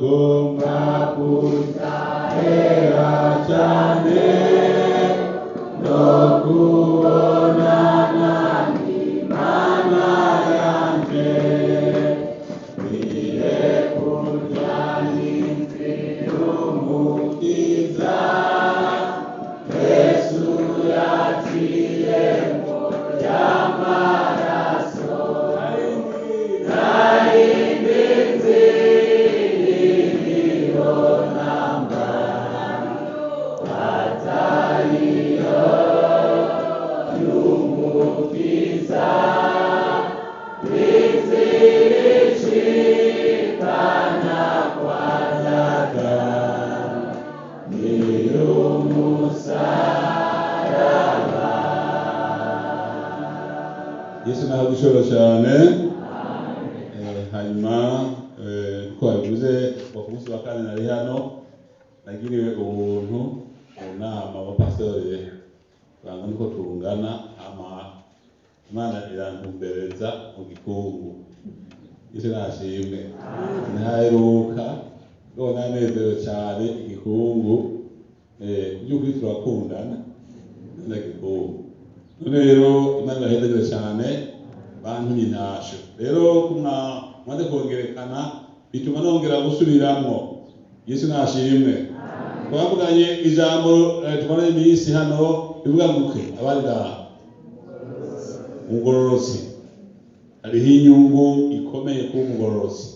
Ngomba kuja hera cyane no kubonana n'Imana yanjye. Nkwiye kujya n'inzira Umukiza Yesu yaciyemo y'amaraso. Nta yindi nzira iriho namba atariyo y'Umukiza, inzira ishikana kwa Data ni umusaraba. Yesu nawe gushobora cyane. Hanyuma uko babivuze, kuva ku munsi wa kane nari hano, nagiriwe ubuntu mu nama abapasiteri bangana uko tungana, hama Imana irantumbereza mu gikungu. Yesu nashimwe. Ntaheruka rwose, nanezerewe cyane. Igikungu, by'ukuri turakundana na gikungu. None rero Imana irahezagire cyane, bantumye intasho. Rero kumwa maze kongerekana bituma nongera gusubiramwo. Yesu nashimwe. Twavuganye ijambo, tumaranye iminsi hano, rivuga ngo uke abari ngaha umugororotsi. Hariho inyungu ikomeye kuba umugororotsi,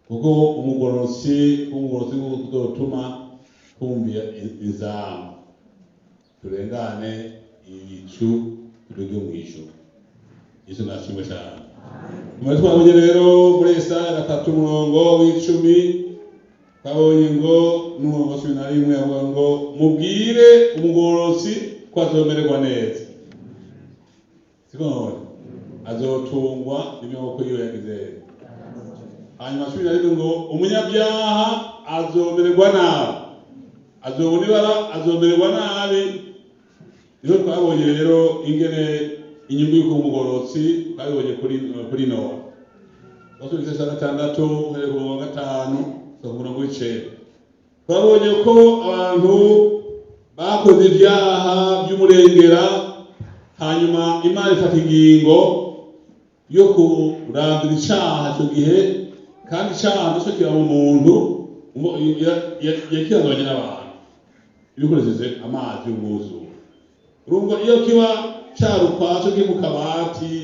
kuko umugororotsi, kuba umugororotsi nguko kuzotuma twumvira inzamu, turengane ibicu, tuduge mu ijuru. Yesu nashimwe cyane. Tumwe twabonye rero muri Yesaya 3 umurongo w'10, twabonye ngo n'umurongo wa 11 avuga ngo mubwire umugororotsi ko azomererwa neza, siko none azotungwa n'imiboko yiwe yagize. Hanyuma 11 ngo umunyabyaha azomererwa nabi, azobona ibara, azomererwa nabi. Niho twabonye rero ingene inyungu y'uko umugororotsi twabibonye kuri Nowa. Twasubije igice cya 6 uhereye ku murongo wa 5 ku murongo w'9. Twabonye ko abantu bakoze ibyaha by'umurengera, hanyuma Imana ifata ingingo yo kurandura icaha icyo gihe, kandi icaha nicyo kiba mu muntu yakiranduranye n'abantu ibikoresheje amazi y'umwuzure. Urumva iyo kiba cari ukwaco kiri mu kabati,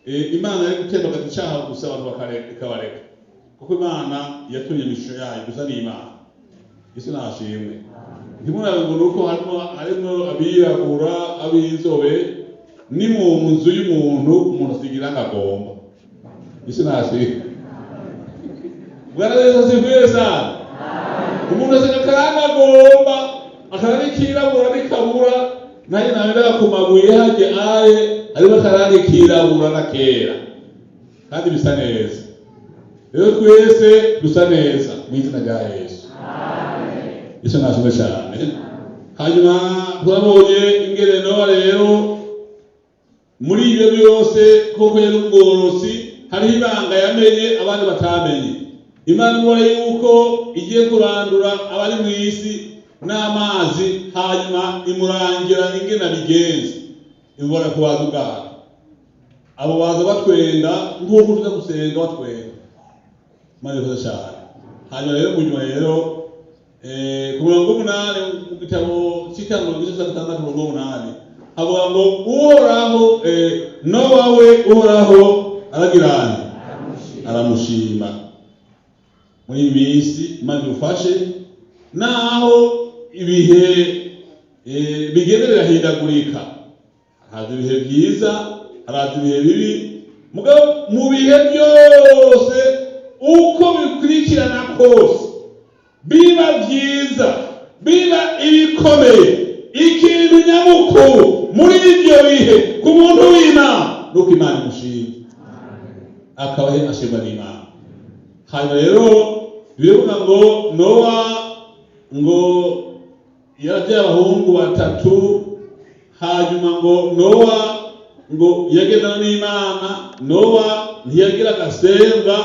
Imana yari gutembagaza icaha gusa, abantu ikabareka, kuko Imana yatumye imishusho yayo gusa n'Imana. Yesu nashimwe. Ntimurabe ngo nuko harimo abirabura, ab'inzobe. Ni mu nzu y'umuntu, umuntu asigira ngo agomba. Yesu nashimwe. Bwana Yesu asifiwe sana. Umuntu asiga akaranga agomba, akaranga kirabura n'ikabura. Nanjye nawe ku mabuye hajye aye harimo akaranga kirabura na kera, kandi bisa neza. Rero twese dusa neza mu izina rya Yesu. Yesu nashimwe cyane. Hanyuma twabonye ingene Nowa rero muri ibyo byose koko yari umugororotsi. Hariho ibanga yamenye abandi batamenye. Imana ibona yuko igiye kurandura abari mu isi n'amazi, hanyuma imurangira ingene abigenza, imubona kubaza ubwato. Abo baza batwenda nk'uko tuza gusenga batwenda. Imana ikoze cyane. Hanyuma rero mu nyuma rero, ku murongo w'8 mu gitabo cy'Itanguriro, igice cya 6 umurongo w'8, havuga ngo Uhoraho, Nowa we Uhoraho aragirana aramushima. Muri iyi minsi Imana idufashe, naho ibihe bigenda birahindagurika, haraza ibihe byiza, haraza ibihe bibi, mugabo mu bihe byose uko bikurikirana kose, biba byiza, biba ibikomeye, ikintu nyamukuru muri ibyo bihe ku muntu w'Imana nuko Imana imushima, akaba ashimwa n'Imana. Hanyuma rero biravuga ngo Nowa ngo yarabyaye abahungu batatu. Hanyuma ngo Nowa ngo yagendana n'Imana. Nowa ntiyagira agasembwa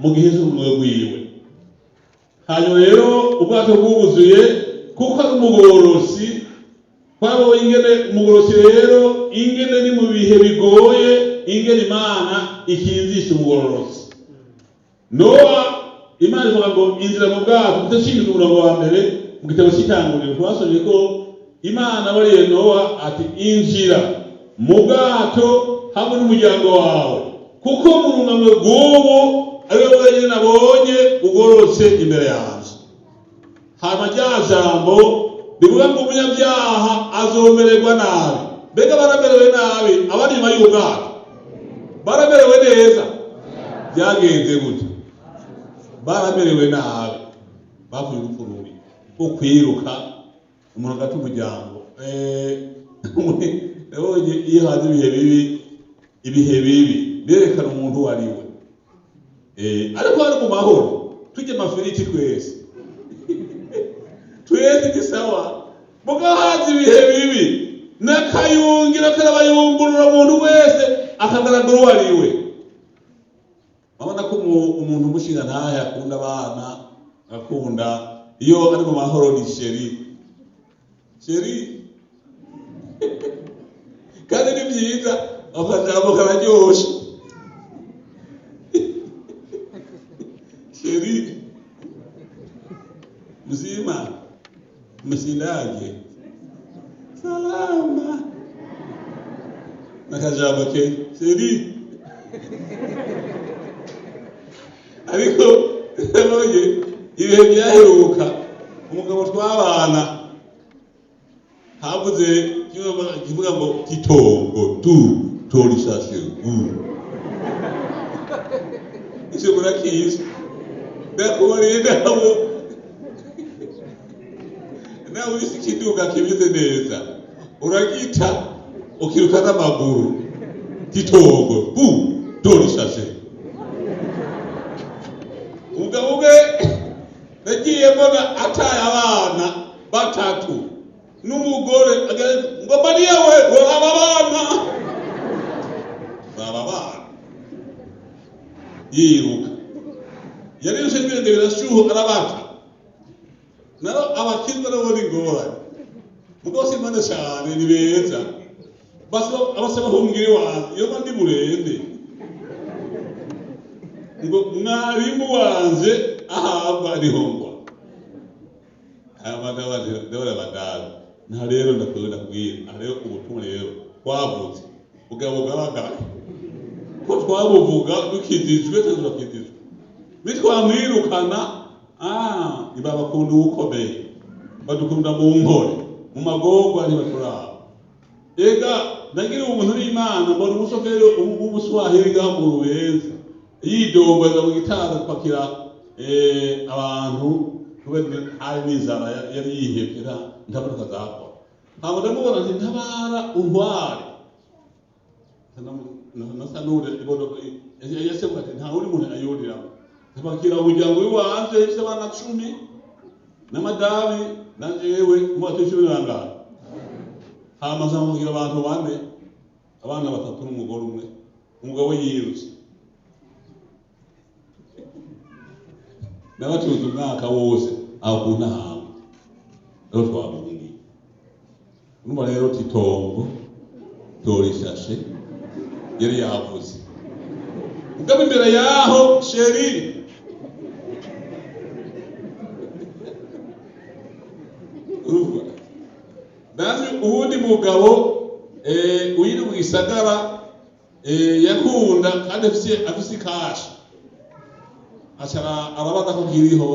mu gihe cy'ubumwe bwiwe. Hanyuma rero ubwato bwuzuye, kuko ari umugororosi. Twabonye ingene umugororosi rero, ingene ni mu bihe bigoye, ingene Imana ikinzisha umugororosi Nowa. Imana ivuga ngo inzira mu bwato. Tudashinzwe umurongo wa mbere mu gitabo cy'Itanguriro, twasomye ko Imana bariye Nowa ati: "Injira mu bwato hamwe n'umuryango wawe, kuko mu rungano rw'ubu ari wowe wenyine nabonye ugororotse imbere yanjye." Hama rya jambo rivuga ngo umunyabyaha azomererwa nabi. Mbega baramerewe nabi abari inyuma y'ubwato? Baramerewe neza? Byagenze gute? Baramerewe nabi, bavuye urupfu rubi rwo kwiruka umuntu agata umuryango. Nabonye iyo haza ibihe bibi, ibihe bibi birerekana umuntu uwo ari we. Ariko hari mu mahoro turya amafiriti twese, twese ni sawa. Mugabo haza ibihe bibi n'akayungiro karabayungurura, umuntu wese akagaragara uwo ari we. Urabona ko umuntu umushinga ntahe akunda abana, akunda iyo ari mu mahoro ni chéri, chéri, kandi ni byiza, akajambo kararyoshe, chéri, mzima, mshindaje, salama, nakajambo ke chéri. Ariko nabonye ibihe byaheruka, umugabo twabana havuze kimwe kivuga ngo kitongo tu tora ishashe gu icyo murakizi. Ndakubariye, nabo nawe isi ikiduga kimeze neza, uragita ukiruka n'amaguru, kitongo bu tora ishashe. Umugabo umwe nagiye mbona ataye abana batatu n'umugore, ngo: "Mariya we, aba bana, aba bana." Yiruka, yarirushe ibirenge birashuha, arabata. Nabo abakizwa nabo ni ingorane, mugabo si imana cyane, ni beza. Abasaba bahungira iwanjye iyo mba ndi burende ngo mwarimu wanje ahabwa ariho ngwa. Ndabona abadamu nta rero ndakubwira, ndakubwira aha rero ubutumwa rero twavutse bugabo bugaragara ko twabuvuga dukijijwe, twese turakijijwe, nitwamwirukana ntibabakunda uwukomeye, badukunda mu nkore, mu magorwa ntibaturaba. Ega ndagira umuntu n'Imana, mbona umushoferi w'Umuswahili ngaho mu Rubenza yidombaza mu gitanda gupakira abantu, kubera hari n'inzara, yari yihebye, nta modoka zakora. Ntabwo ndamubona nti: "Ntabara untware." Nasa n'uri imodoka yasemuka ati: "Nta wundi muntu ayuriramo." Ndapakira umuryango w'iwanje, ifise abana 10 na madame na jewe, mu batu 15. Hama nzamubwira abantu bane, abana batatu n'umugore umwe, umugabo yirutse. Nabatunze umwaka wose aho ku ntango rero twabungiye. Urumva rero titongo tora ishashe yari yavuze, mugabo imbere yaho chéri. Urumva nanjye uwundi mugabo uyiri mu gisagara, yakunda kandi afise ikashi, acara arabaza ko kiriho,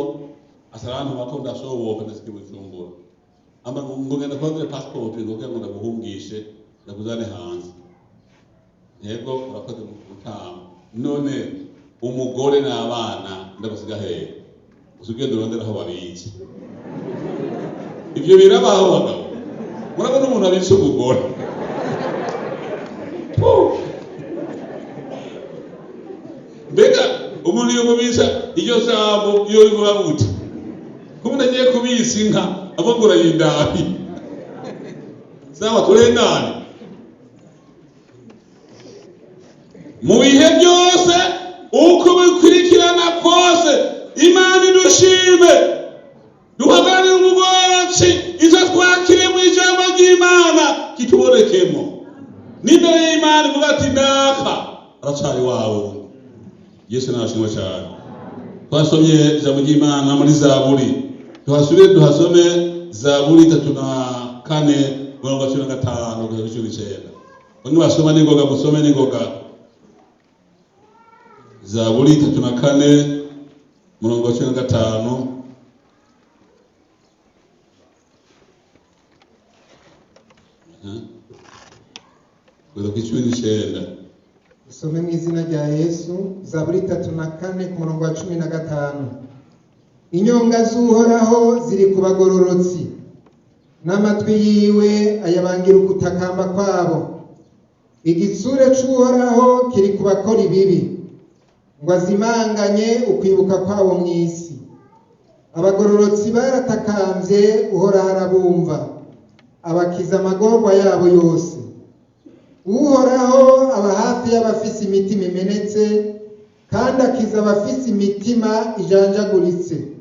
acara ahantu bako ndashoboka ndashika i Bujumbura. Amba ngo ngenda kubabwira passport, ngo kugira ngo ndaguhungishe ndakuzane hanze. Yego, urakoze gutanga. None umugore n'abana ndabasiga hehe? Usigaye urondera aho babitse. Ibyo birabaho bagabo, murabona umuntu abitse umugore. Puh! Mbega umuntu yomubitsa iryo jambo iyo rivuga gute? Ko umuntu agiye kubitsa inka avuga ngo urayindabi sawa, turengane mu bihe byose uko bikurikirana kose. Imana iduhe tubishime, duhagararire umugororotsi. Icyo twakiriye mu ijambo ry'Imana kitubonekemo n'imbere y'Imana ivuga ati: "Naka aracari wawe." Yesu nashimwe cyane. Twasomye ijambo ry'Imana muri Zaburi, tuhasubire tuhasome. Zaburi 34, umurongo wa 15 kugeza kuri 19. Bamwe basoma n'ingoga, musome n'ingoga. Zaburi 34, umurongo wa 15. Kugeza ku 19. Usome mu izina rya Yesu. Zaburi 34 ku murongo wa 15: "Inyonga z'Uhoraho ziri ku bagororotsi, n'amatwi yiwe ayabangira ugutakamba kwabo. Igitsure c'Uhoraho kiri ku bakora ibibi, ngo azimanganye ukwibuka kwabo mu isi. Abagororotsi baratakambye, Uhoraho arabumva, abakiza amagorwa yabo yose. Uhoraho aba hafi y'abafise imitima imenetse, kandi akiza abafise imitima ijanjaguritse.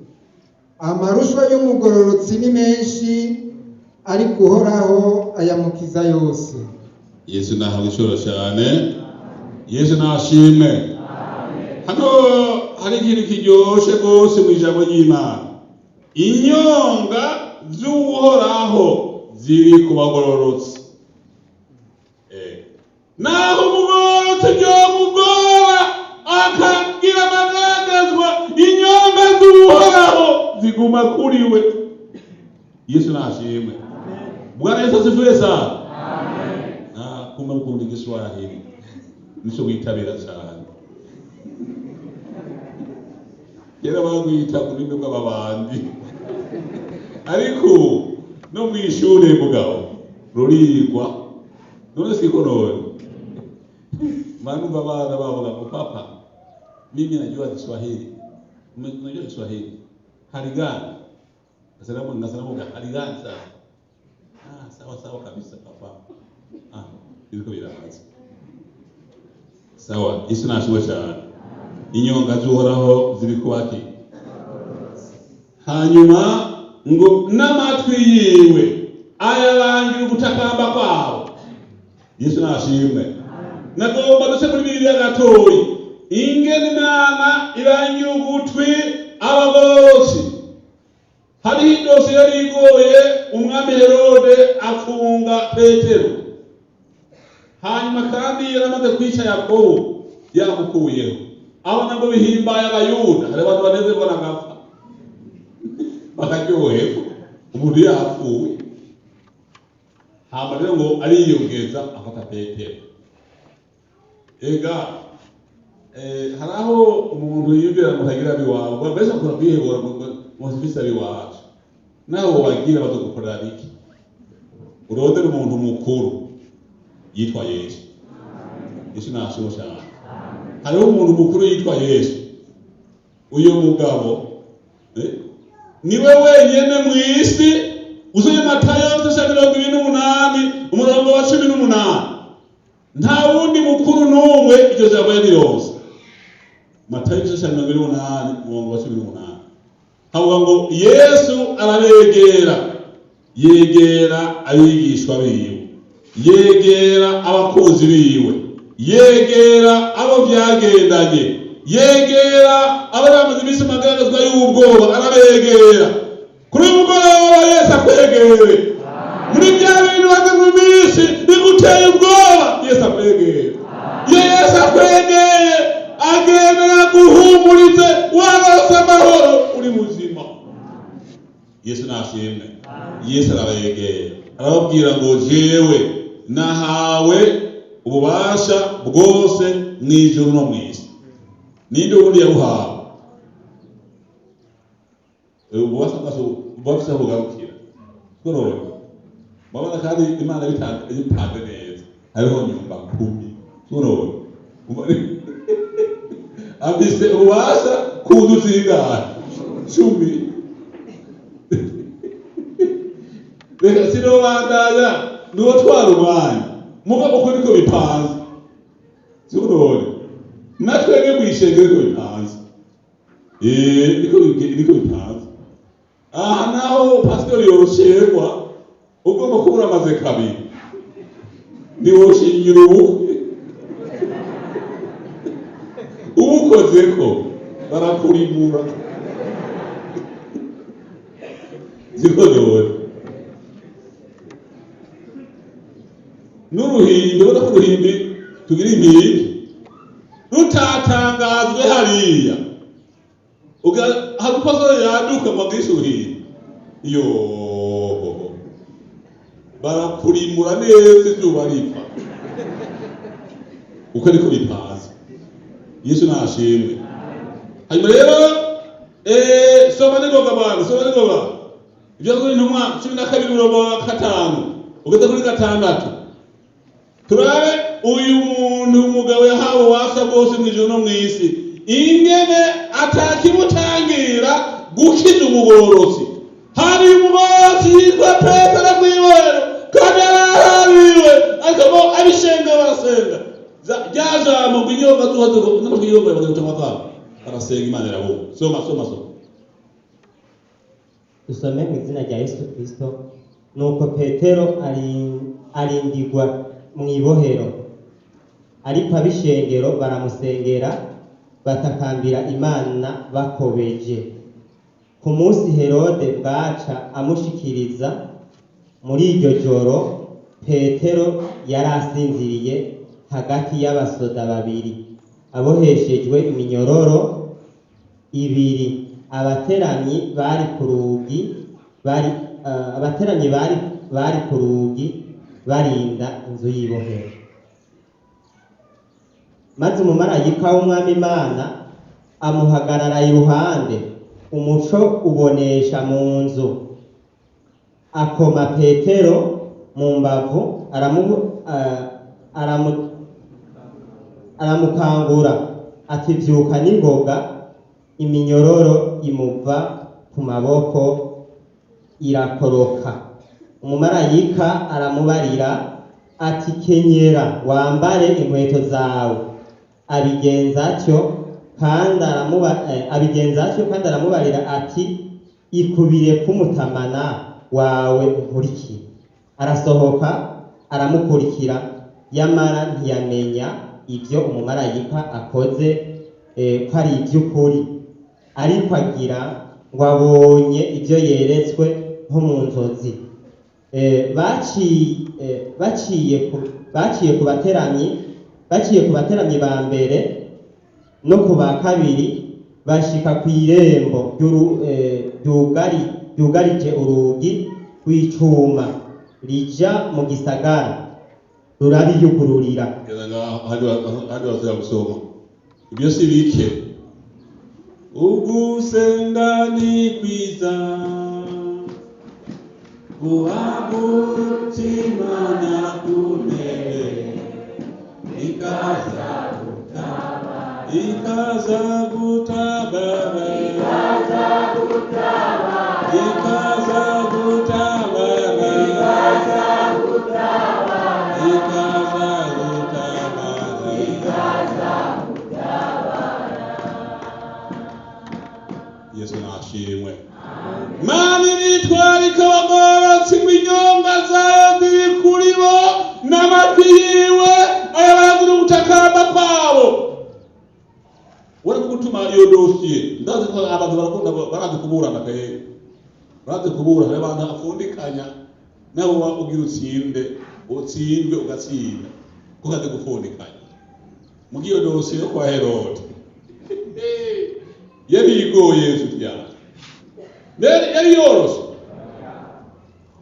Amarushwa y'umugororotsi ni menshi, ariko Uhoraho ayamukiza yose." Yesu nahabwe icubahiro cyane. Yesu nashimwe. Hano hari ikintu kiryoshe rwose mu ijambo ry'Imana: inyonga z'Uhoraho ziri ku bagororotsi. Naho umugororotsi byomugora akagira amagaragazwa, inyonga z'Uhoraho ziguma kuri we. Yesu nashimwe. Bwana Yesu asifiwe sana. Ah, kumbe mukunda Igiswahili, nico witabira cyane. Kera bagwita ku rurimi rw'ababandi, ariko no mw'ishure mugabo rurigwa. None siko? None manumva abana bavuga ngo: "Papa, mimi najua Kiswahili. Unajua Kiswahili hali gani?" Nasema hali gani sasa? "Ah, sawa sawa kabisa, papa." Ah, biriko biraza. Sawa, Yesu nashimwe cyane. Inyonga z'Uhoraho ziri kubaki, hanyuma ngo n'amatwi yiwe ayabangira ugutakamba kwabo. Yesu nashimwe. Nagomba duce muri Bibiliya gatoyi ingene Imana ibangira ugutwi abagororotsi. Hariho idosiye yari igoye umwami Herode, afunga Petero. Hanyuma kandi yaramaze kwica Yakobo, yamukuyeho, abona ngo bihimbaye Abayuda. Hari abantu banezerwa n'agapfa, bakaryoherwa umuntu yapfuye. Hama rero ngo ariyongeza afata Petero. Ega hari aho umuntu yiyumvira ngo ntagira abiwabo. Mbese akunda kwihebura ngo mfise abiwacu, nawe wobagira bazogukorera biki? Urondera umuntu mukuru yitwa Yesu. Yesu nashimwe cyane. Hariho umuntu mukuru yitwa Yesu. Uyu mugabo niwe wenyene mu isi. Usomye Matayo igice ca 28, umurongo wa 18, nta wundi mukuru n'umwe iryo jambo yarironse. Matayo igice ca 28, umurongo wa 18, havuga ngo: "Yesu arabegera, yegera abigishwa biwe, yegera abakunzi biwe, yegera abo vyagendanye, yegera abari bamaze iminsi magaragazwa y'ubwoba, arabegera." Kuri uyu mugoroba Yesu akwegere muri bya bintu baze mu minsi biguteye ubwoba. Yesu akwegere. Iyo Yesu akwegeye, agendera guhumurize, warose amahoro, uri muzima. Yesu nashimwe. Yesu arabegera, arababwira ngo: "Jewe nahawe ububasha bwose mu ijuru no mu isi." Ninde wundi yabuhawe ububasha bwose bwose aho bugarukira? Tworoye murabona kandi Imana bitanze neza. Hariho nyumba kumi. Tworoye afise ububasha ku nzu zingahe? 10. Reka sinobandanya, niwotwara umwanya. Mugabo uko niko bipanze, siko? None natwebwe mw'ishengero niko bipanze. Niko bipanze. Aha naho pasitori yorosherwa, ugomba kuba uramaze kabiri, ntiwoshingira ubukwe. Ubukozeko barakurimura. Ziko none n'uruhimbi, ubona ko uruhimbi tugira impimbi rutatangazwe hariya, hari upasoro yaduka ngo agishe uruhimbi, yo barakurimura neza izuba riva. Uko niko bipanze. Yesu nashimwe. Hanyuma rero soma ningoga bwana, soma ningoga. Ibyakozwe n'Intumwa 12 umurongo wa 5 ugeze kuri 6. Turabe uyu muntu, umugabo yahawe ububasha bwose mu ijuru no mu isi, ingene atakimutangira gukiza umugororotsi. Hari umugororotsi yitwa Petero mw'ibohero, kandi yarahariwe, ariko bo abishenga barasenga. Rya jambo ngo inyonga zuba n'amatwi yiyonga bakaza guca amakara, barasenga, Imana irabumva. Soma, soma, soma. Dusome mu izina rya Yesu Kristo. Nuko Petero arindigwa mu ibohero, ariko ab'ishengero baramusengera, batakambira Imana bakobeje. Ku munsi Herode bwaca amushikiriza, muri iryo joro Petero yari asinziriye hagati y'abasoda babiri, aboheshejwe iminyororo ibiri. Abateramyi bari ku rugi bari abateramyi bari ku rugi barinda inzu y'ibohero. Maze umumarayika w'Umwami Imana amuhagarara iruhande, umuco ubonesha mu nzu, akoma Petero mu mbavu, aramukangura ati: "Vyuka n'ingoga." Iminyororo imuva ku maboko irakoroka. Umumarayika aramubarira ati: "Kenyera, wambare inkweto zawe." Abigenza atyo, kandi abigenza atyo, kandi aramubarira ati: "Ikubire k'umutamana wawe, unkurikire." Arasohoka aramukurikira, yamara ntiyamenya ibyo umumarayika akoze ko ari iby'ukuri, ariko agira ngo abonye ibyo yeretswe nko mu nzozi. Baciye ku bateramyi ba mbere no ku ba kabiri, bashika ku irembo ryugarije urugi rw'icuma rija mu gisagara, rurabiyugururira. Geza ngaho, ahandi bazira gusoma. Ibyo si bike. Ugusenga ni kwiza, guhagurutsa Imana ku ntebe, ikaza gutabara, ikaza gutabara, ikaza gutabara, ikaza gutabara, ikaza gutabara. Yesu nashimwe. Mana iritwarika abagororotsi, ngo inyonga zayo ziri kuri bo n'amatwi yiwe ayabagira ugutakamba kwabo. Wari gutuma iyo dosiye, ndazi ko abantu barakunda, barazi kuburana pe, barazi kuburana. Abantu afundikanya nabo ugira utsinde, utsindwe, ugatsinda kuko azi gupfundikanya. Mugiyo iyo dosiye yo kwa Herode yari igoye, inshuti yanjye, yari yoroshe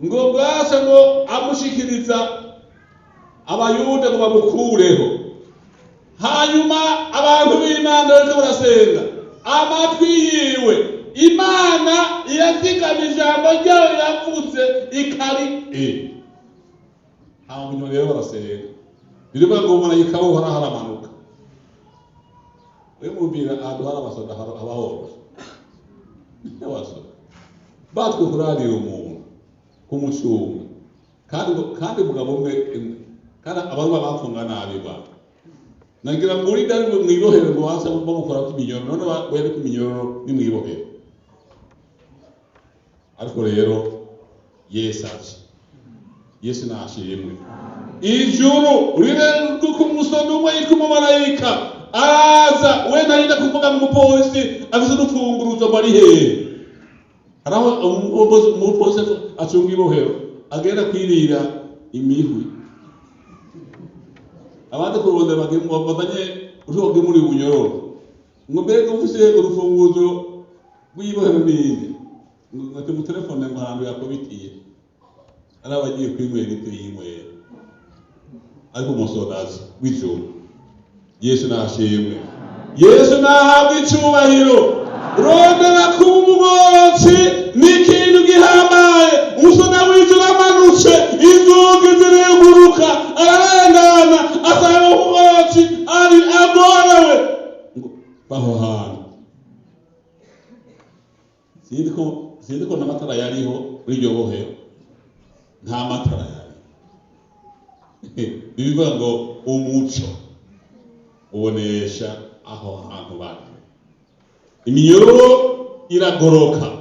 ngo bwasha ngo amushikiriza Abayuda ngo bamukureho. Hanyuma abantu b'Imana bariko barasenga, amatwi yiwe, Imana irazigama ijambo ryayo yavuze ikari hanyuma rero barasenga. Birivuga ngo umumarayika w'Uhoraho aramanuka. We mubwira ahantu hari abasoda haba horoshe. N'abasoda batwe kurarira umuntu kumucunga, kandi umugabo umwe, kandi abaruba bapfunga nabi ba. Nagira ngo uri ndari mw'ibohero ngo baze bamukora iminyoro, none we ku minyoro ni mw'ibohero. Ariko rero Yesu aje, Yesu nashimwe. Ijuru rirenga ku musozi umwe yitwa umumarayika araza, we ntarinda kuvuga mu mupolisi afise urufunguruzo ngo ari hehe. Haraho umupolisi acunga ibohero agenda kwirira imihwi, abandi kurondera bazanye urugo muri bunyororo, ngo mbega ufise urufunguzo rw'ibohero ninde? Ngo mutelefone ngo ahantu yakubitiye ari abagiye kwinywera ibyo yinywera. Ariko umusodazi w'ijuru, Yesu nashimwe, Yesu nahabwa icubahiro. Rondera kuba umugororotsi ni ikintu gihambaye. Umusoda w'ijuru amanutse, inzugi zireguruka, ararengana asanga umugororotsi ari agorewe ngo baho hantu. Sinzi ko n'amatara yariho muri iryo bohero, nta matara yari. Bivuga ngo umuco ubonesha aho hantu bari. Iminyoro iragoroka,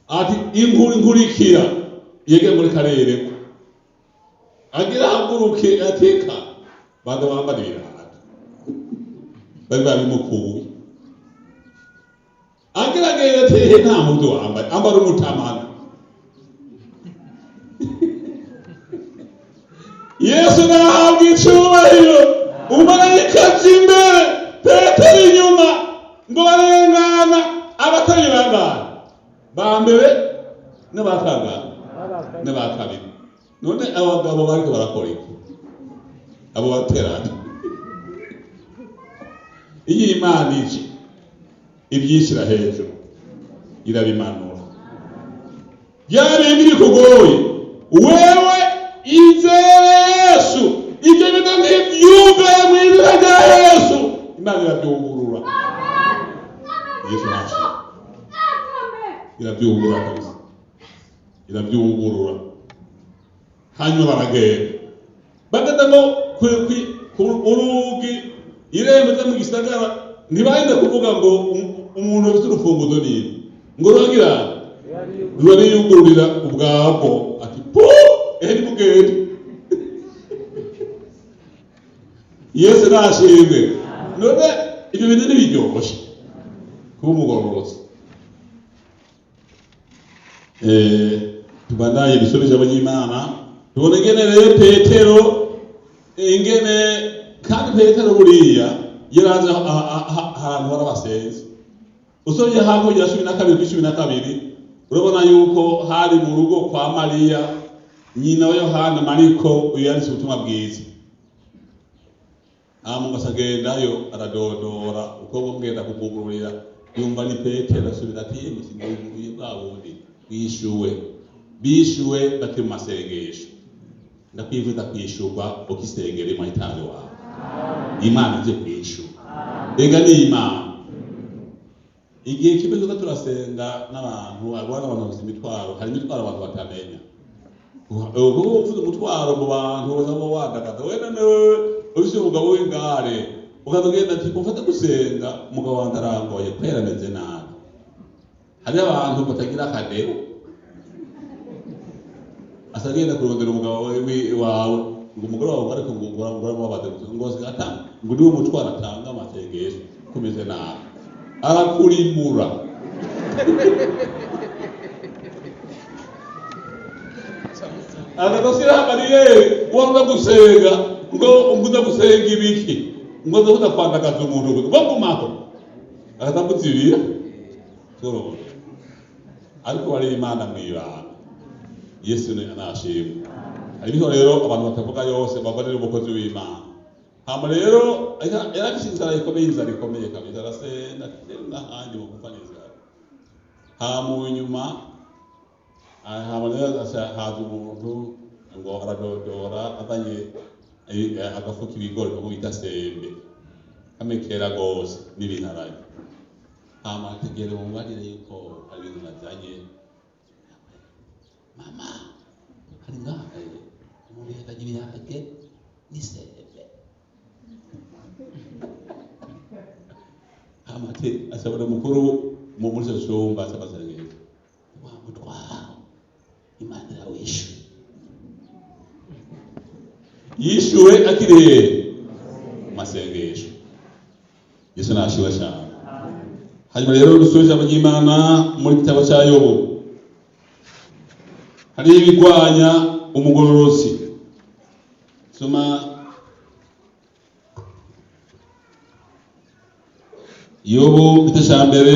ati inkuru inkurikira yege muri karere ko agira haguruke ateka banda bambara ibirato bari babimukuye, agerageza ati ehe nta mpuzu wambaye, ambara umutamana. Yesu nahabwa icubahiro. Umumarayika aja imbere, Petero inyuma, ngo barengana abatari bangana ba mbere n'abakangana n'aba kabiri. None abagabo bariko barakora iki? Abo baterana. Iyo Imana ije ibyishyira hejuru irabimanura. Bya bindi bikugoye, wewe izere Yesu, ibyo bintu ntibyugaye mu izina rya Yesu, Imana irabyugurura. Yesu ntashimwe, irabyugurura kabisa, irabyugurura. Hanyuma baragenda bagenda ngo ku urugi irembo ryo mu gisagara, ntibarinda kuvuga ngo umuntu afite urufunguzo nini, ngo ruragira rurariyugururira ubwabwo, ati po ehe nimugende. Yesu nashimwe. None ibyo bintu ntibiryoshe kuba umugororotsi. Tubandanye dusome ijambo ry'Imana, tubone ingene rero Petero, ingene kandi Petero buriya yarazi ahantu hari abasenzi. Usomye hakurya ya 12 kuri 12, urabona yuko hari mu rugo kwa Mariya nyina wa Yohana Mariko, uyu yanditse ubutumwa bwiza. Hama ngo agendayo aradodora, uko bamugenda kumugururira yumva ni Petero, asubira ati yemwe sinduguruye bwa bundi bishuwe, bishuwe bati mu masengesho. Ndakwifuza kwishurwa ukisengera imana itazi wawe, Imana ije kwishura. Ega ni Imana. Igihe kimwe tuza turasenga n'abantu, abona abantu bafite imitwaro, hari imitwaro abantu batamenya. Kuko ufite umutwaro mu bantu bazaba wandagaza, we none wewe ufise umugabo w'ingare ukaza ugenda ati mufate gusenga, umugabo wanjye arangoye kubera ameze nabi. Hariho abantu batagira akadero, asa agenda kurondera umugabo wawe ngo umugore wawe ariko ngo uramubabaza ngo atanga, ngo niwe mutwaro atanga amasengesho kumeze nabi, arakurimura. Akadashyiraho bariyeri, wanga gusenga ngo uza gusenga ibiki, ngo uza kwandagaza umuntu ngo gumaho, akadamuzibira turabona. Ariko bari Imana mw'ibanga. Yesu ni nashimwe. Hariho rero abantu batavuga yose babarira umukozi w'Imana. Hama rero yarafise inzara ikomeye, inzara ikomeye kabisa, arasenda n'ahandi mu gupfa n'inzara. Hama nyuma hama rero haza umuntu ngo aradodora azanye agafuka ibigori ko bita sembe, kamwe kera gose n'ibiharage. Hama ategera mumbarire yuko hari ibintu nazanye. Mama, hari ngaha umuntu yazanye ibiharage n'isembe. Amate asabona umukuru mu muri icyo cyumba cy'amasengesho, wa mutwaro Imana irawishyuye. Yishyuwe akiri hehe? Mu masengesho. Yesu nashiwe cyane. Hanyuma rero dusome ijambo ry'Imana muri gitabo cya Yobu. Hariho ibigwanya umugororozi. Soma Yobu igice cya mbere,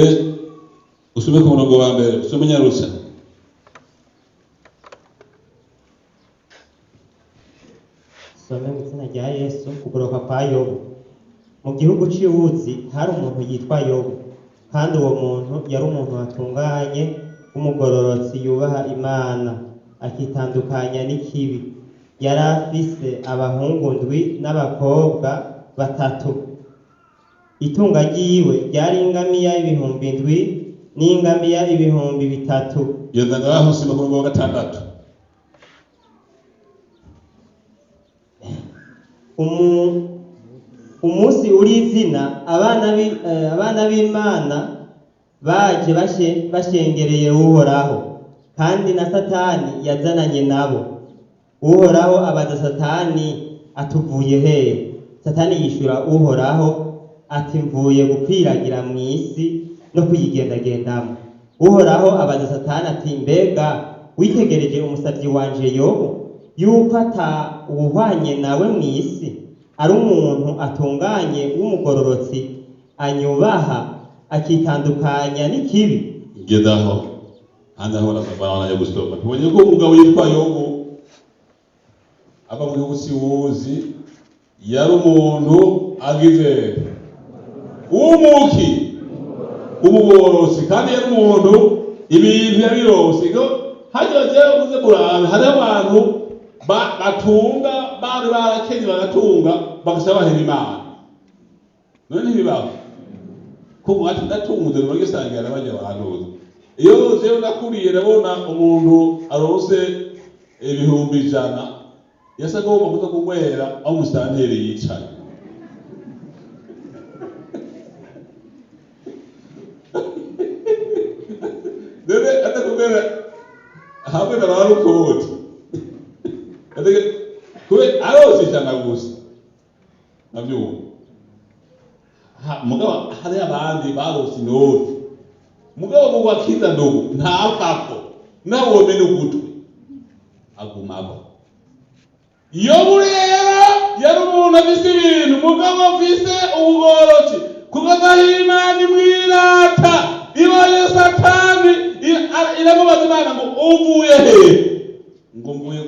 usome ku murongo wa mbere, usome nyarutsa. Some mu izina rya Yesu. Kugoroka kwa Yobu. Mu gihugu cy'iwuzi hari umuntu yitwa Yobu, kandi uwo muntu yari umuntu watunganye w'umugororotsi, yubaha Imana, akitandukanya n'ikibi. Yari afise abahungu ndwi n'abakobwa batatu. Itunga ryiwe ryari ingamiya 7000 n'ingamiya 3000. Genda ngaho, soma ku murongo wa gatandatu. Umunsi uri izina abana b'Imana baje bashengereye Uhoraho, kandi na Satani yazananye nabo. Uhoraho abaza Satani atuvuye hehe? Satani yishura Uhoraho ati: mvuye gukwiragira mu isi no kuyigendagendamo. Uhoraho abaza Satani ati: mbega witegereje umusavyi wanje Yobu, yuko ata uwuhwanye nawe mu isi, ari umuntu atunganye w'umugororotsi, anyubaha, akitandukanya n'ikibi? Ngezaho hanze aho barabana gusoma, tubonye ko umugabo yitwa Yobu ava mu gihugu cy'iwuzi yari umuntu agize umuki umugororotsi, kandi yari umuntu ibintu yabirose. Ngo hajya jewe uze murabe, hari abantu batunga, bari barakenye bagatunga, bagasaba bahera Imana. None ntibibaho kuko ati ndatunze bagisangira bajya bahanuza. Iyo jewe nakuriye ndabona umuntu aronse 100,000, yasa agomba kuza kunywera aho umusitanteri yicaye. None atakubwira hamwe na ba rukoti kube aronse 100 gusa navyumva. Mugabo hari abandi barose inoti, mugabo mu bakiza ndugu ntavako, nawe womena ugutwi agumako. Yobu rero yari umuntu afise ibintu, mugabo afise ubugororotsi, kuko aho Imana imwirata ibaye Satani iramubaza Imana ngo uvuye hehe? Ngo mvuye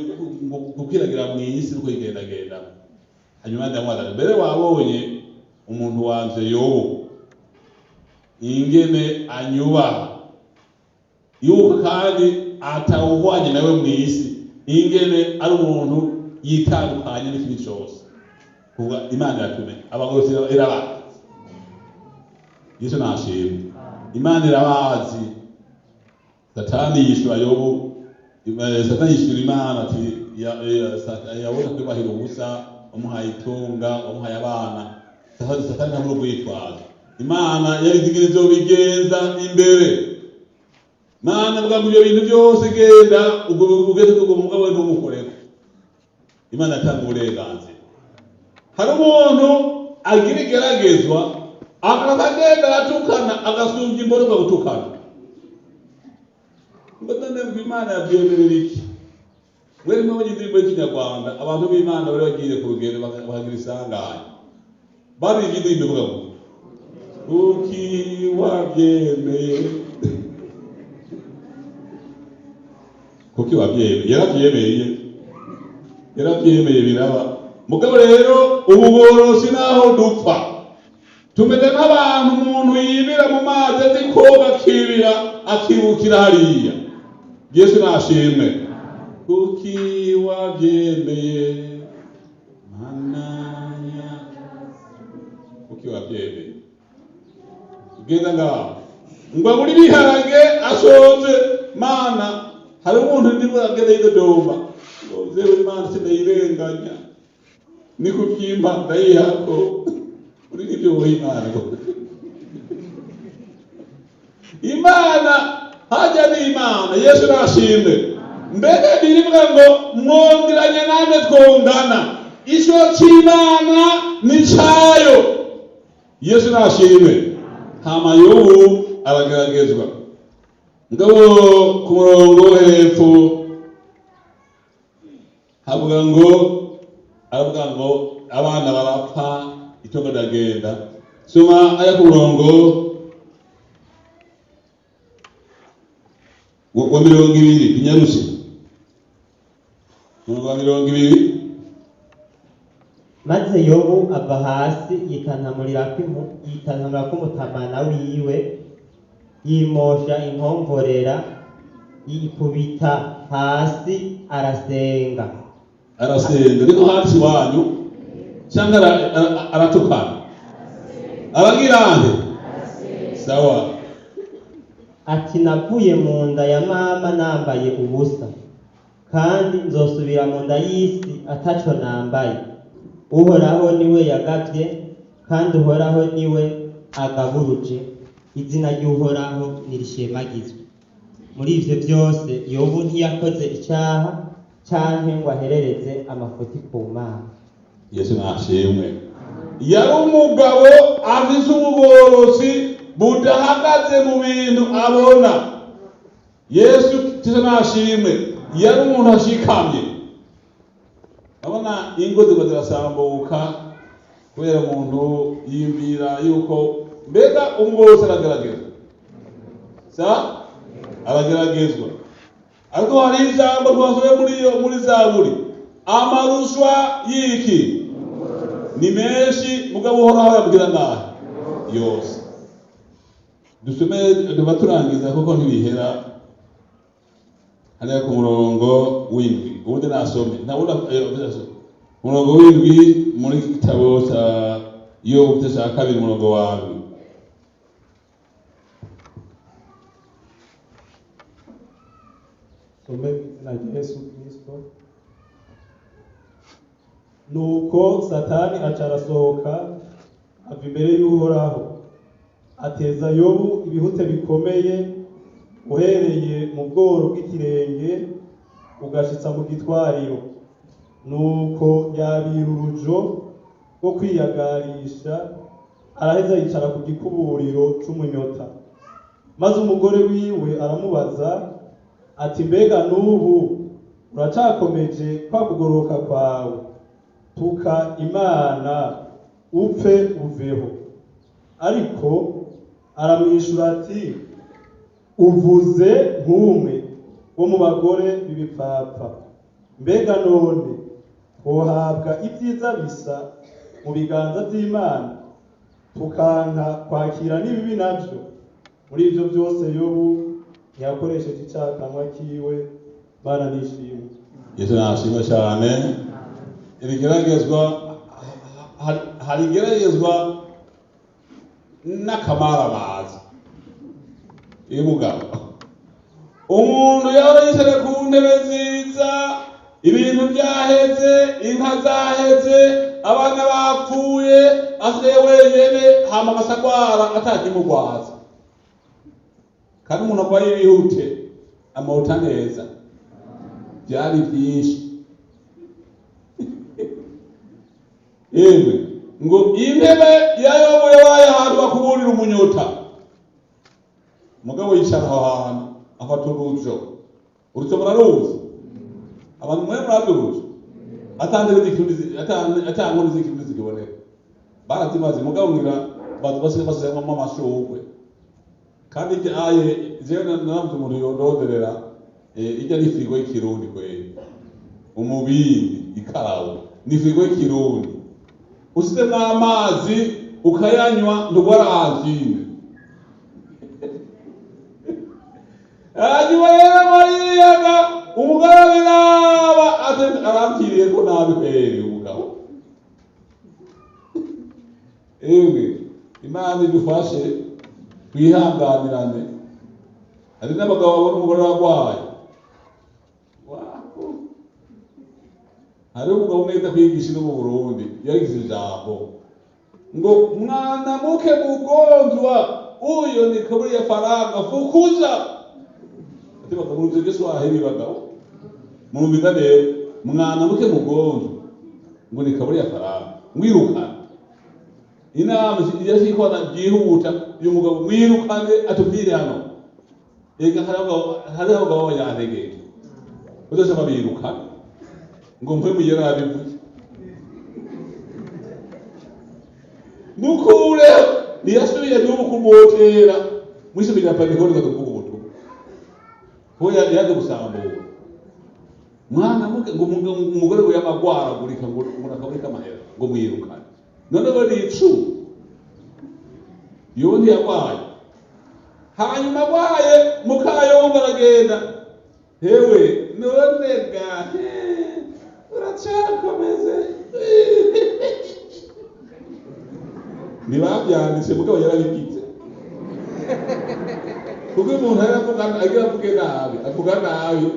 gukwiragira mu isi no kuyigendagenda. Hanyuma ndamubaza, mbere wabonye umuntu wanje Yobu ingene anyubaha, yuko kandi atawuhwanye nawe mu isi, ingene ari umuntu yitandukanye n'ikibi cyose. Kuvuga Imana iratumenya abagororotsi, irabazi. Yesu nashimwe, Imana irabazi. Satani yishura Yobu, Satani yishura Imana ati yabona kwibahira ubusa, wamuhaye itunga, wamuhaye abana. Satani ntabura urwitwazo. Imana yari izi ingene izobigenza imbere. Mana avuga ngo ibyo bintu byose genda ugeze ku mugabo we ntumukoreko. Imana atanga uburenganzira. Hari umuntu agira igeragezwa akagenda aratukana, agasumbya imborerwa gutukana. Ngo none ngo Imana yabyemerera iki? Mwari mwabonye indirimbo y'ikinyarwanda, abantu b'Imana bari bagiye ku rugendo bakagira isanganya, baririmbye indirimbo ivuga ngo kuki wabyemeye, kuki wabyemeye. Yarabyemeye, yarabyemeye biraba. Mugabo rero ubugorosi naho dupfa tumeze nk'abantu umuntu yibira mu mazi azi koga, akibira akibukira hariya. Yesu nashimwe. Kuki wabyemeye Mana ya, kuki wabyemeye? Ugenda ngaho ngo abure ibiharage ashonje. Mana, hari umuntu ndimo agenda yidodomba ngo zewe Imana sinayirenganya, ni kubyimba ndayihako uri nibyo wowe Imana ngo Imana hajya ni Imana. Yesu nashimwe. Mbere birivuga ngo mwongeranye namwe twungana. Ico c'Imana ni cayo. Yesu nashimwe. Hama Yobu arageragezwa. Ngabo ku murongo wo hepfo havuga ngo, aravuga ngo abana barapfa, itongo riragenda. Soma aya ku murongo wa 20, binyarutse. Umurongo wa 20. Maze Yobu ava hasi, yitantamurira umutamana wiwe, yimosha inkomvorera, yikubita hasi, arasenga. Arasenga, niko hasi wanyu, cyangwa aratukana, aragira ande? Sawa. Ati: "Navuye mu nda ya mama nambaye ubusa, kandi nzosubira mu nda y'isi ataco nambaye. Uhoraho niwe yagavye, kandi Uhoraho niwe agaburuje. Izina ry'Uhoraho nirishemagizwe." Muri ivyo byose Yobu ntiyakoze icaha canke ngo aherereze amafuti ku Mana. Yesu nashimwe. Yari umugabo afise ubugororotsi budahagaze mu bintu abona. Yesu Kristo nashimwe. Yari umuntu ashikamye. Abona ingo ziba zirasambuka kubera umuntu yiyumvira yuko mbega umugororotsi arageragezwa, sa arageragezwa. Ariko hari ijambo twasomye muri iyo muri Zaburi: amarushwa y'iki ni menshi, mugabo Uhoraho yabwira nahe yose. Dusome tuba turangiza kuko ntibihera. Hariya ku murongo w'indwi, ubundi nasome ntabona umurongo w'indwi muri gitabo cya Yobu, igice cya kabiri, umurongo wa ndwi. Some mu izina rya Yesu Kristo. Nuko Satani aca arasohoka ava imbere y'Uhoraho, ateza Yobu ibihute bikomeye, uhereye mu bworo bw'ikirenge ugashitsa mu gitwariro. Nuko yabira urujo rwo kwiyagarisha, araheza yicara ku gikuburiro c'umunyota. Maze umugore wiwe aramubaza ati: "Mbega n'ubu uracakomeje kwa kugoroka kwawe? Tuka Imana upfe uveho." Ariko aramwishura ati: "Uvuze nk'umwe wo mu bagore b'ibipfapfa. Mbega none twohabwa ibyiza bisa mu biganza by'Imana, tukanka kwakira n'ibibi navyo?" Muri ivyo byose Yobu ntiyakoresheje icakanwa kiwe. Mana nishimwe. Yesu nashimwe cyane. Ibigeragezwa, hari igeragezwa n'akamaramaza. Iyo mugabo umuntu yaba yicaye ku ntebe nziza, ibintu byaheze, inka zaheze, abana bapfuye, asigaye wenyene, hama agasagwara atakimugwaza. Kandi umuntu arwaye ibihute amota neza, byari byinshi. Yemwe, ngo intebe ya Yobu yabaye ahantu bakuburira umunyota. Mugabo yicara aho hantu, afata urujo. Urujo muraruzi, abantu mwe murazi urujo. Ata ntebe z'ikirundi, ata nkoni z'ikirundi zikiboneka, barazimaze. Mugabo ngira basigaye basizemwo amashurwe. Kandi irya aye jewe naravuze umuntu yondonderera, irya ni firigo y'ikirundi kweri, umubindi ikarawo ni firigo y'ikirundi. Usizemwo amazi ukayanywa, ntugwara angine. Hanyuma rero mariyaga umugore arabiraba, ati arampiriye ko nabi kweri umugabo. Ewe, Imana idufashe twihanganirane. Hari n'abagabo babona umugore arwaye. Waho. Hari umugabo umwe yize kwigisha ino mu Burundi, yagize ijambo ngo: "Mwana muke mugonzwa Huyo ni kaburi ya faranga, fukuza. Ati bakamuruze Kiswahili bagabo. Murumviza rero, mwana muke mugonzo ngo ni kaburi ya faranga, mwirukane. Inama yashikwana byihuta, uyu mugabo mwirukane atuvire hano. Ega hariho abagabo b'abanyantegenke badashaka birukana ngo mpe mugera abivuze mukure ntiyasubiye n'ubu kumwotera muri somero rya Pentekote kuvuga ubutumwa kuko yaje gusambura mwana muke ngo umugore ngo yamagwaragurika ngo nakaburi kamahera ngo mwirukane none ngo ni icumu yowe ntiyagwaye hanyuma agwaye mukayomba aragenda hewe none gahe uracakomeze ntibabyanditse mugabo yarabigize kuko umuntu aravuga agira avuge nabi avuga nabi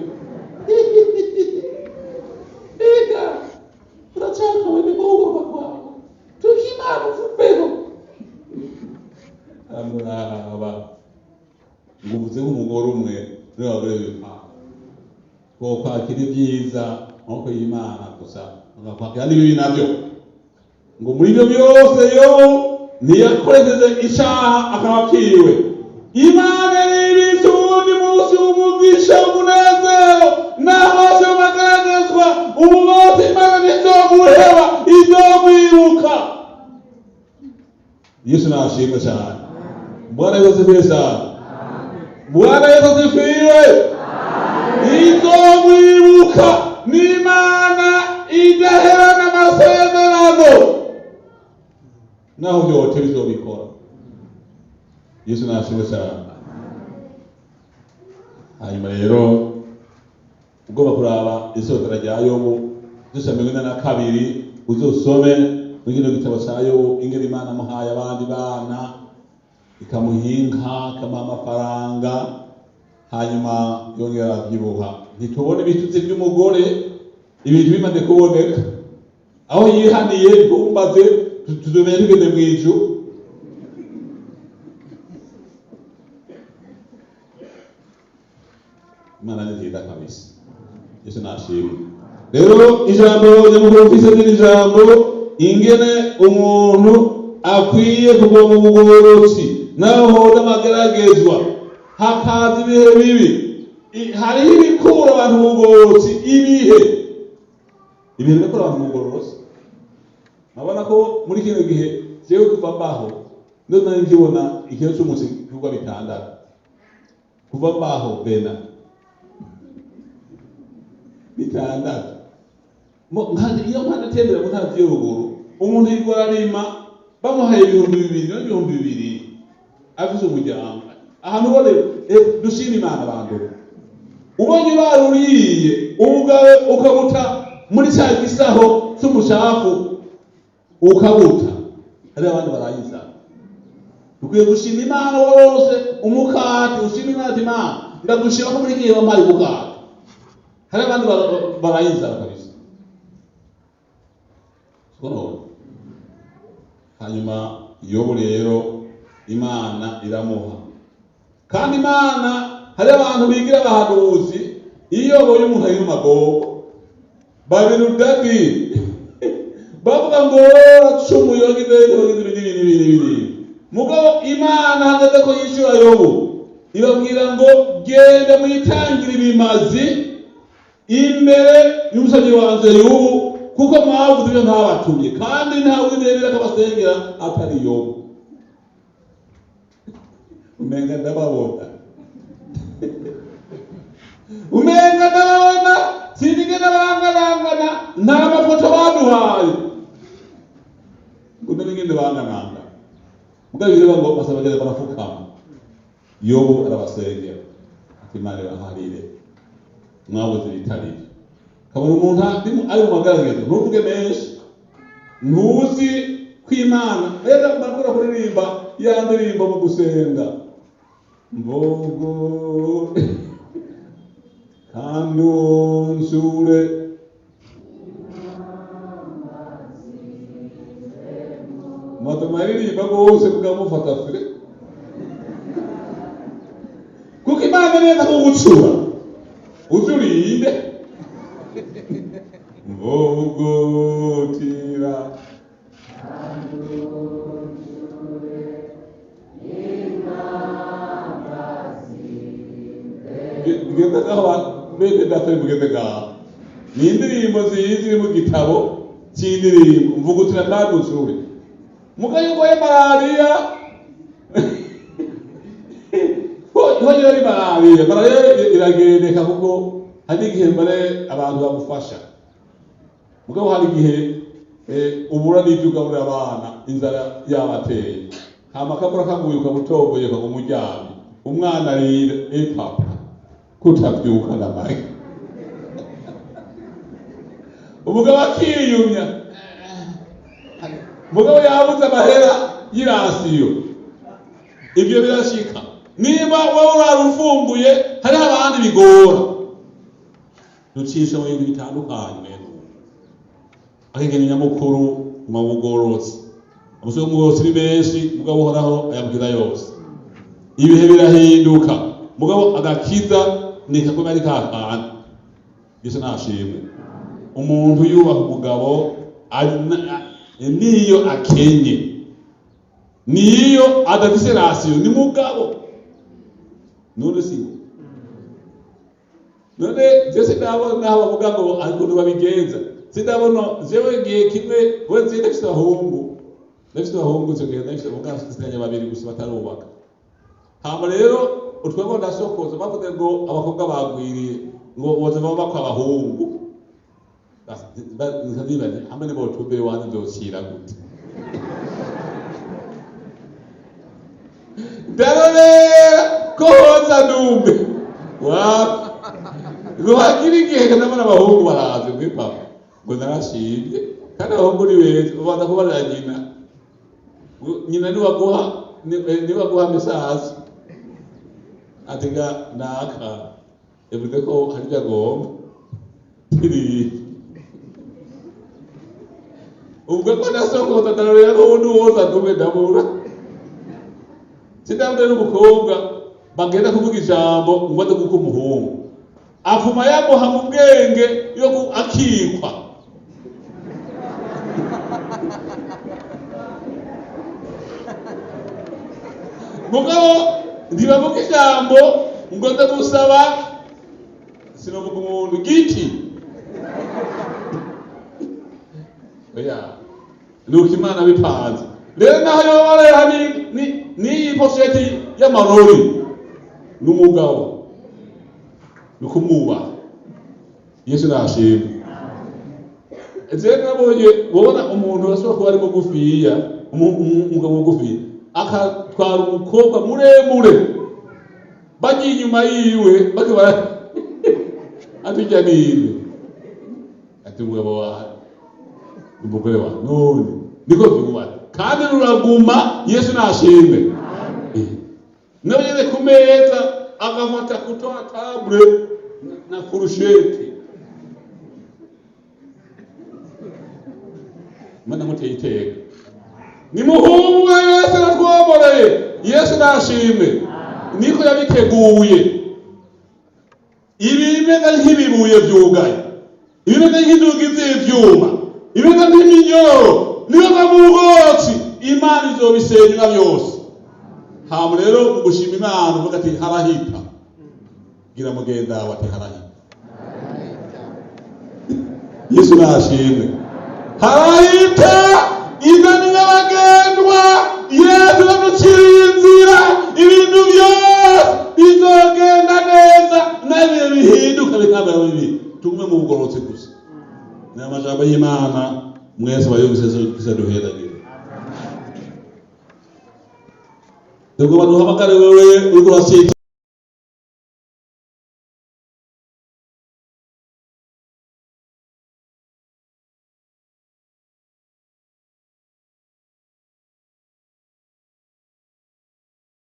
ega uracakomeze guhugurwa kwawe tukimana uvubeho amuraba ngo uvuze nk'umugore umwe n'abagore b'imana ko kwakira ibyiza amaboko y'Imana gusa agakwakira n'ibibi nabyo ngo muri ibyo byose Yobu ntiyakoresheje icyaha akaba akiwe. Imana n'ibitse uwundi munsi w'umugisha umunezero n'amaso y'amagaragazwa ubu bose Imana ntizomuheba izomwibuka. Yesu nashimwe cyane. Bwana Yesu asifiwe sana. Bwana Yesu asifiwe. Izomwibuka n'Imana idaherana amasezerano naho byote bizobikora. Yesu nashimwe cyane. Hanyuma rero ugomba kuraba isozera rya Yobu dusa 42 uzosome muri kino gitabo cya Yobu ingene Imana amuhaye abandi bana ikamuha inka ikamuha amafaranga hanyuma yongera arabyibuha. Ntitubone ibitutsi by'umugore ibintu bimaze kuboneka aho yihaniye ntumbaze tuzomenya tugeze mu ijuru. Imana ni nziza kabisa. Yesu nashimwe. Rero ijambo nyamukuru mfise ni ijambo ingene umuntu akwiye kugwa mu bugororotsi naho n'amageragezwa hakaza ibihe bibi. Hariho ibikura abantu mu bugororotsi, ibihe ibihe bikura abantu mu bugororotsi. Nabona ko muri kino gihe jewe kuva mbaho ndo nari nkibona ikintu c'umunsi kigwa bitandatu kuva mbaho bena bitandatu. Iyo nkanatembera mu ntara y'uruguru umuntu yigora arima bamuhaye 2000 no 2000 afise umuryango ahantu ubone dushima Imana abantu ubonye baruriye ubwawe ukabuta muri cya gisaho cy'umucafu ukabuta hari abandi barayiza. Dukwiye gushima Imana wose umukate ushima Imana ati Imana ndagushima ko muri iki gihe wampaye umukate. Hari abandi barayiza kabisa. Hanyuma Yobu rero Imana iramuha. Kandi Imana hari abantu bigira abahanuzi iyo babonye umuntu ari mu magogo babirudadi bavuga ngo waracumuye wagize ibi n'ibi n'ibi n'ibi. Mugabo Imana hageze ko yishyura Yobu ibabwira ngo genda mwitangire ibimazi imbere y'umusozi wanjye Yobu kuko mwavuze ibyo ntabatumye kandi ntawe unemera ko abasengera atari Yobu. Umenga ndababona umenga ndababona sinigena banganangana nta mafoto baduhaye ngo ndabingende bangananga mugabo ibyo ngo basabageze barafukama. Yobu arabasengera ati Imana ibaharire mwabuze ibitari. Kabona umuntu ari mu magaragazo ntuvuge menshi ntuzi ko Imana rero mbakora kuririmba ya ndirimbo mu gusenga mbogo kandi unsure matoma aririmba rwose kugamufata fure. Umwana neza kugucura uzi urinde mvugutira. Ngeze ngaho bene data, mugeze ngaho, ni indirimbo ziyi ziri mu gitabo cy'indirimbo mvugutira kandi ucure. Muga yuko ya malariya honyine ari malariya, malariya iragendeka, kuko hari igihe mbere abantu bagufasha, mugabo hari igihe ubura n'ibyo ugaburira abana, inzara yabateye, hama akavura kaguye ukamutomboye ukaguma uryamye, umwana arira: "E papa, kutavyuka ndamaye?" Umugabo akiyumya, mugabo yabuze amahera y'irasiyo. Ibyo birashika. Niba wowe urara ufunguye, hariho abandi bigora. Ducisha mu bintu bitandukanye mwene ubu. Ariko nyamukuru mu bugororotsi, umusore w'umugororotsi ni benshi, mugabo Uhoraho ayabwira yose. Ibihe birahinduka, mugabo agakiza ni kakome ari kakandi. Yesu nashimwe. Umuntu yubaha umugabo niyo akenye, niyo adafise ration, ni mugabo. None si none je sindabona aho bavuga ngo ukuntu babigenza, sindabona jewe. Igihe kimwe we nzi ndafise abahungu, ico gihe ndafise abahungu, nsigaranye babiri gusa batarubaka. Hama rero utwebwe ndasokoza, bavuze ngo abakobwa bagwiriye, ngo boza baba bakwa abahungu. Nkazibaza hamwe nibotumbere wanze nzocira gute? Ndarorera ko hoza numbe wapi ruhagira igihe, ndabona abahungu baraje kuri papa ngo narashimye. Kandi abahungu ni beza, babanza kubarira nyina. Nyina niwaguha niwaguha message ati ga naka yavuze ko hari ibyo agomba tiri ubwo ko ndasokoza, ndarorera ko uwundi woza numwe ndabura. Sindabona n'umukobwa bagenda kuvuga ijambo ngo aze guka umuhungu, apfuma yamuha mu bwenge yo akikwa. Mugabo ntibavuga ijambo ngo nze gusaba, sinovuga umuntu giti oya. Nuko Imana bipanze rero, naho yoba n'iyi pochette y'amarori, n'umugabo ni ukumwubaha. Yesu nashimwe. Jewe nabonye ubona umuntu ashobora kuba ari mugufiya, umugabo mugufiya akatwara umukobwa muremure, bagiye inyuma yiwe bakaba atujya ninde ati umugabo wawe, umugore wawe. None niko vyubatse kandi ruraguma. Yesu nashimwe. Nawe nyene ku meza agafata couteau à table na fourchette. Mana muteye iteka, nimuhumure, Yesu aratwomoreye. Yesu nashimwe, niko yabiteguye. Ibimeze nk'ibibuye vyugaye, ibimeze nk'inzugi z'ivyuma, ibimeze nk'iminyororo, niyo bwotsi Imana izobisenyura byose. Hama rero mu gushima Imana uvuga ati harahita. Gira mugenzi wawe ati harahita. Yesu nashimwe. Harahita, inzira ni nyabagendwa. Yesu yaduciriye inzira, ibintu byose bizogenda neza, n'ibihe bihinduka bikaba bibi, tugume mu bugororotsi gusa. Ni amajambo y'Imana, mwese bayumvise duheragire. Tugomba duhamagare wewe uriko urasita.